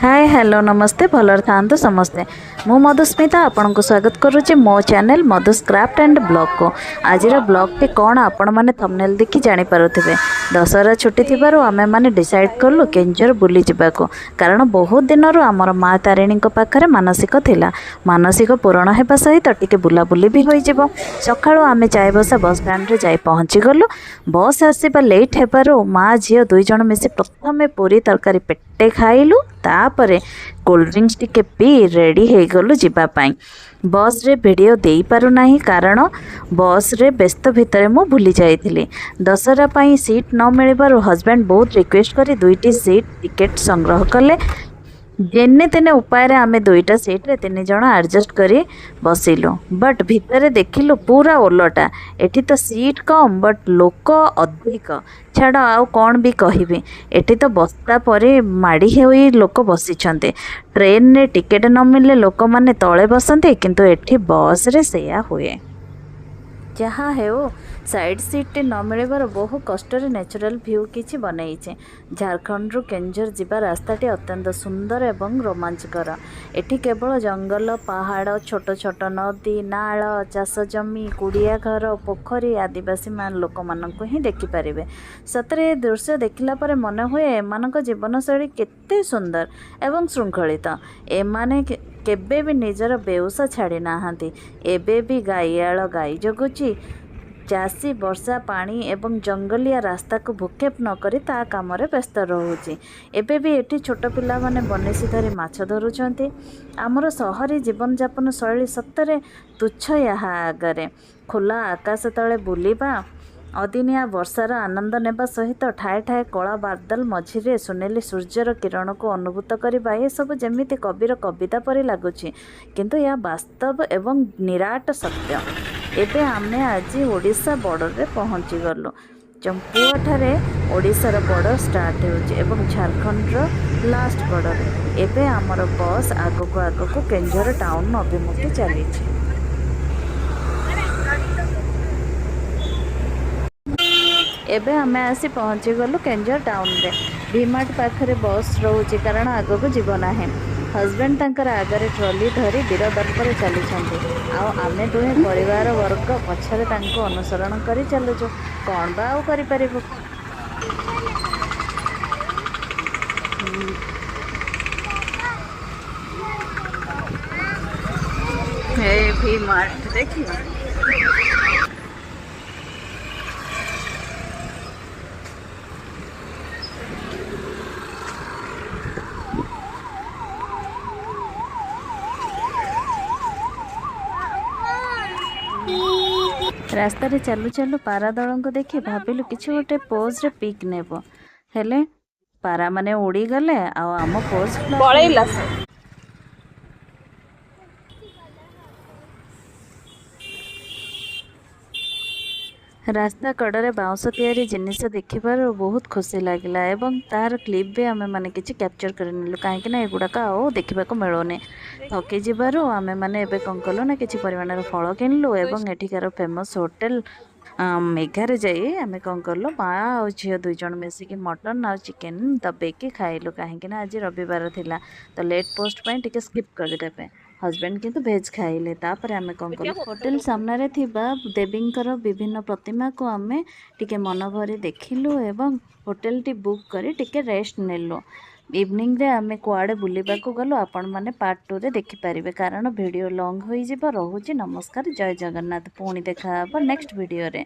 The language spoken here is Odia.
ହାଏ, ହ୍ୟାଲୋ, ନମସ୍ତେ। ଭଲରେ ଥାଆନ୍ତୁ ସମସ୍ତେ। ମୁଁ ମଧୁସ୍ମିତା ଆପଣଙ୍କୁ ସ୍ୱାଗତ କରୁଛି ମୋ ଚ୍ୟାନେଲ୍ ମଧୁସ୍ କ୍ରାଫ୍ଟ ଆଣ୍ଡ ବ୍ଲଗ୍କୁ। ଆଜିର ବ୍ଲଗ୍ଟି କ'ଣ, ଆପଣମାନେ ଥମ୍ବନେଲ୍ ଦେଖି ଜାଣିପାରୁଥିବେ। ଦଶହରା ଛୁଟି ଥିବାରୁ ଆମେମାନେ ଡିସାଇଡ଼୍ କଲୁ କେନ୍ଦୁଝର ବୁଲିଯିବାକୁ, କାରଣ ବହୁତ ଦିନରୁ ଆମର ମା ତାରିଣୀଙ୍କ ପାଖରେ ମାନସିକ ଥିଲା। ମାନସିକ ପୂରଣ ହେବା ସହିତ ଟିକେ ବୁଲାବୁଲି ବି ହୋଇଯିବ। ସକାଳୁ ଆମେ ଚାଇବସା ବସ୍ ଷ୍ଟାଣ୍ଡରେ ଯାଇ ପହଞ୍ଚିଗଲୁ। ବସ୍ ଆସିବା ଲେଟ୍ ହେବାରୁ ମା ଝିଅ 2 ଜଣ ମିଶି ପ୍ରଥମେ ପୁରୀ ତରକାରୀ ପେଟେ ଖାଇଲୁ। ତାପରେ କୋଲ୍ଡ ଡ୍ରିଙ୍କସ୍ ଟିକେ ପିଇ ରେଡ଼ି ହେଇଗଲୁ ଯିବା ପାଇଁ। ବସ୍ରେ ଭିଡ଼ିଓ ଦେଇପାରୁନାହିଁ, କାରଣ ବସ୍ରେ ବ୍ୟସ୍ତ ଭିତରେ ମୁଁ ଭୁଲି ଯାଇଥିଲି। ଦଶହରା ପାଇଁ ସିଟ୍ ନ ମିଳିବାରୁ ହଜବେଣ୍ଡ ବହୁତ ରିକ୍ୱେଷ୍ଟ କରି ଦୁଇଟି ସିଟ୍ ଟିକେଟ୍ ସଂଗ୍ରହ କଲେ। ଯେନେ ତେନେ ଉପାୟରେ ଆମେ ଦୁଇଟା ସିଟ୍ରେ 3 ଜଣ ଆଡ଼ଜଷ୍ଟ କରି ବସିଲୁ। ବଟ୍ ଭିତରେ ଦେଖିଲୁ ପୁରା ଓଲଟା। ଏଠି ତ ସିଟ୍ କମ୍, ବଟ୍ ଲୋକ ଅଧିକ। ଛାଡ଼, ଆଉ କ'ଣ ବି କହିବି। ଏଠି ତ ବସ୍ତା ପରି ମାଡ଼ି ହୋଇ ଲୋକ ବସିଛନ୍ତି। ଟ୍ରେନରେ ଟିକେଟ୍ ନ ମିଳିଲେ ଲୋକମାନେ ତଳେ ବସନ୍ତି, କିନ୍ତୁ ଏଠି ବସ୍ରେ ସେଇଆ ହୁଏ। ଯାହା ହେଉ, ସାଇଡ଼୍ ସିଟ୍ଟି ନ ମିଳିବାରୁ ବହୁ କଷ୍ଟରେ ନ୍ୟାଚୁରାଲ୍ ଭ୍ୟୁ କିଛି ବନେଇଛି। ଝାଡ଼ଖଣ୍ଡରୁ କେନ୍ଦୁଝର ଯିବା ରାସ୍ତାଟି ଅତ୍ୟନ୍ତ ସୁନ୍ଦର ଏବଂ ରୋମାଞ୍ଚକର। ଏଠି କେବଳ ଜଙ୍ଗଲ, ପାହାଡ଼, ଛୋଟ ଛୋଟ ନଦୀ, ନାଳ, ଚାଷ ଜମି, କୁଡ଼ିଆ ଘର, ପୋଖରୀ, ଆଦିବାସୀ ଲୋକମାନଙ୍କୁ ହିଁ ଦେଖିପାରିବେ। ସତରେ ଏ ଦୃଶ୍ୟ ଦେଖିଲା ପରେ ମନେ ହୁଏ, ଏମାନଙ୍କ ଜୀବନଶୈଳୀ କେତେ ସୁନ୍ଦର ଏବଂ ଶୃଙ୍ଖଳିତ। ଏମାନେ କେବେ ବି ନିଜର ବେଉସା ଛାଡ଼ି ନାହାନ୍ତି। ଏବେ ବି ଗାଈଆଳ ଗାଈ ଜଗୁଛି। ଚାଷୀ ବର୍ଷା, ପାଣି ଏବଂ ଜଙ୍ଗଲିଆ ରାସ୍ତାକୁ ଭ୍ରୂକ୍ଷେପ ନକରି ତା କାମରେ ବ୍ୟସ୍ତ ରହୁଛି। ଏବେ ବି ଏଠି ଛୋଟ ପିଲାମାନେ ବନିଶୀ ଧରି ମାଛ ଧରୁଛନ୍ତି। ଆମର ସହରୀ ଜୀବନଯାପନ ଶୈଳୀ ସତରେ ତୁଚ୍ଛ ଏହା ଆଗରେ। ଖୋଲା ଆକାଶ ତଳେ ବୁଲିବା, ଅଦିନିଆ ବର୍ଷାର ଆନନ୍ଦ ନେବା ସହିତ ଠାଏ ଠାଏ କଳା ବାଦଲ ମଝିରେ ସୁନେଲି ସୂର୍ଯ୍ୟର କିରଣକୁ ଅନୁଭୂତ କରିବା, ଏସବୁ ଯେମିତି କବିର କବିତା ପରି ଲାଗୁଛି, କିନ୍ତୁ ଏହା ବାସ୍ତବ ଏବଂ ନିରାଟ ସତ୍ୟ। ଏବେ ଆମେ ଆଜି ଓଡ଼ିଶା ବର୍ଡ଼ରରେ ପହଞ୍ଚିଗଲୁ। ଚମ୍ପୁଆଠାରେ ଓଡ଼ିଶାର ବର୍ଡ଼ର ଷ୍ଟାର୍ଟ ହେଉଛି ଏବଂ ଝାଡ଼ଖଣ୍ଡର ଲାଷ୍ଟ ବର୍ଡ଼ର। ଏବେ ଆମର ବସ୍ ଆଗକୁ ଆଗକୁ କେନ୍ଦୁଝର ଟାଉନ୍ ଅଭିମୁଖେ ଚାଲିଛି। ଏବେ ଆମେ ଆସି ପହଞ୍ଚିଗଲୁ କେନ୍ଦୁଝର ଟାଉନରେ। ଭିମାର୍ଟ ପାଖରେ ବସ୍ ରହୁଛି, କାରଣ ଆଗକୁ ଯିବ ନାହିଁ। ହଜବେଣ୍ଡ ତାଙ୍କର ଆଗରେ ଟ୍ରଲି ଧରି ବୀର ଦର୍ପରେ ଚାଲିଛନ୍ତି ଆଉ ଆମେ ଦୁହେଁ ପରିବାର ବର୍ଗ ପଛରେ ତାଙ୍କୁ ଅନୁସରଣ କରି ଚାଲୁଛୁ। କ'ଣ ବା ଆଉ କରିପାରିବୁ? ଭି ମାର୍ଟ ଦେଖିବ। ରାସ୍ତାରେ ଚାଲୁ ଚାଲୁ ପାରାଦଳଙ୍କୁ ଦେଖି ଭାବିଲୁ କିଛି ଗୋଟେ ପୋଜ୍ରେ ପିକ୍ ନେବୁ। ହେଲେ ପାରାମାନେ ଉଡ଼ିଗଲେ ଆଉ ଆମ ପୋଜ୍ ଫ୍ଲପ୍ ପଳେଇଲା ହେଇଗଲା। ସେ। ରାସ୍ତା କଡ଼ରେ ବାଉଁଶ ତିଆରି ଜିନିଷ ଦେଖିବାରୁ ବହୁତ ଖୁସି ଲାଗିଲା ଏବଂ ତାର କ୍ଲିପ୍ ବି ଆମେମାନେ କିଛି କ୍ୟାପଚର୍ କରିନେଲୁ, କାହିଁକିନା ଏଗୁଡ଼ାକ ଆଉ ଦେଖିବାକୁ ମିଳୁନି। ଥକି ଯିବାରୁ ଆମେମାନେ ଏବେ କ'ଣ କଲୁ ନା କିଛି ପରିମାଣର ଫଳ କିଣିଲୁ ଏବଂ ଏଠିକାର ଫେମସ୍ ହୋଟେଲ ମେଘାରେ ଯାଇ ଆମେ କ'ଣ କଲୁ, ମା ଆଉ ଝିଅ 2 ଜଣ ମିଶିକି ମଟନ୍ ଆଉ ଚିକେନ୍ ଦବେଇକି ଖାଇଲୁ, କାହିଁକିନା ଆଜି ରବିବାର ଥିଲା। ତ ଲେଟ୍ ପୋଷ୍ଟ ପାଇଁ ଟିକେ ସ୍କିପ୍ କରିଦେବେ। ହଜବେଣ୍ଡ କିନ୍ତୁ ଭେଜ୍ ଖାଇଲେ। ତାପରେ ଆମେ କ'ଣ କଲୁ, ହୋଟେଲ ସାମ୍ନାରେ ଥିବା ଦେବୀଙ୍କର ବିଭିନ୍ନ ପ୍ରତିମାକୁ ଆମେ ଟିକେ ମନ ଭରି ଦେଖିଲୁ ଏବଂ ହୋଟେଲଟି ବୁକ୍ କରି ଟିକେ ରେଷ୍ଟ ନେଲୁ। ଇଭିନିଂରେ ଆମେ କୁଆଡ଼େ ବୁଲିବାକୁ ଗଲୁ, ଆପଣମାନେ ପାର୍ଟ 2ରେ ଦେଖିପାରିବେ, କାରଣ ଭିଡ଼ିଓ ଲଙ୍ଗ୍ ହୋଇଯିବ। ରହୁଛି, ନମସ୍କାର, ଜୟ ଜଗନ୍ନାଥ। ପୁଣି ଦେଖାହେବ ନେକ୍ସଟ ଭିଡ଼ିଓରେ।